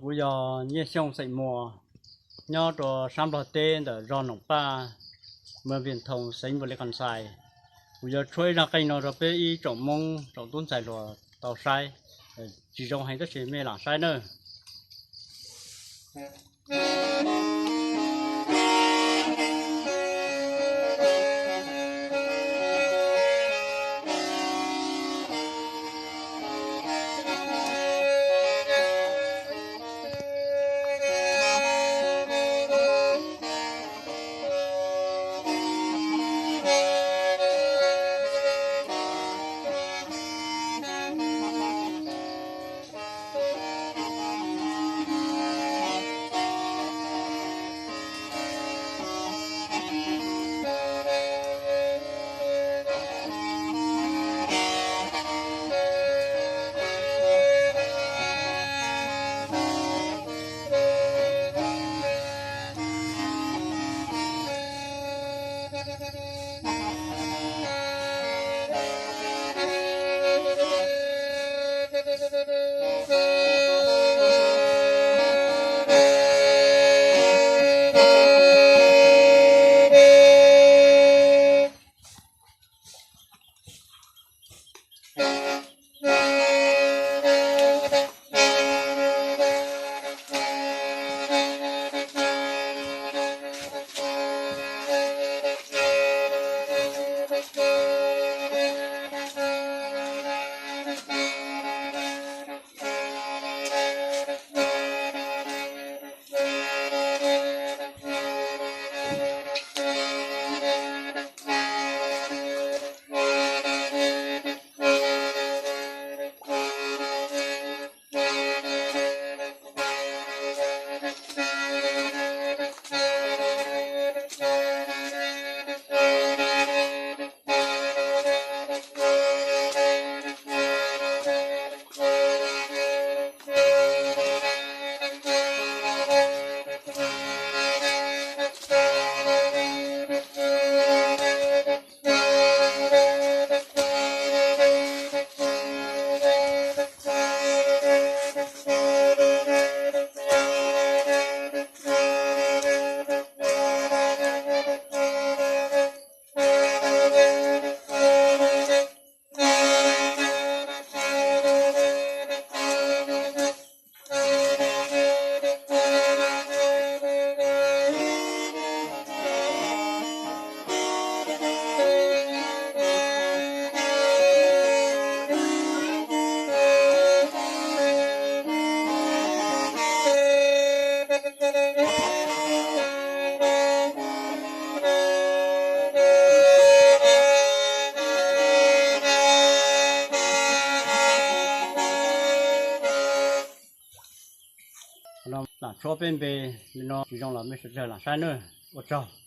Kuv yog Nyiaj Xyooj xeem Muas, nyob rau sab Nplog teb ntawm zos Noom Paj, moos Vias Thoos, xeev Npaus Lis Kas Xais. Kuv yuav tshuab ib zaj qeej no rau peb ib tsoom Hmoob tsoom tub ntxhais hluas tau saib. Tsis zoo heev tab sis mej lam saib nawb. Lam tshuab peb npe li no, tsis zoo los mej sawv daws lam saib nawb. Ua tsaug.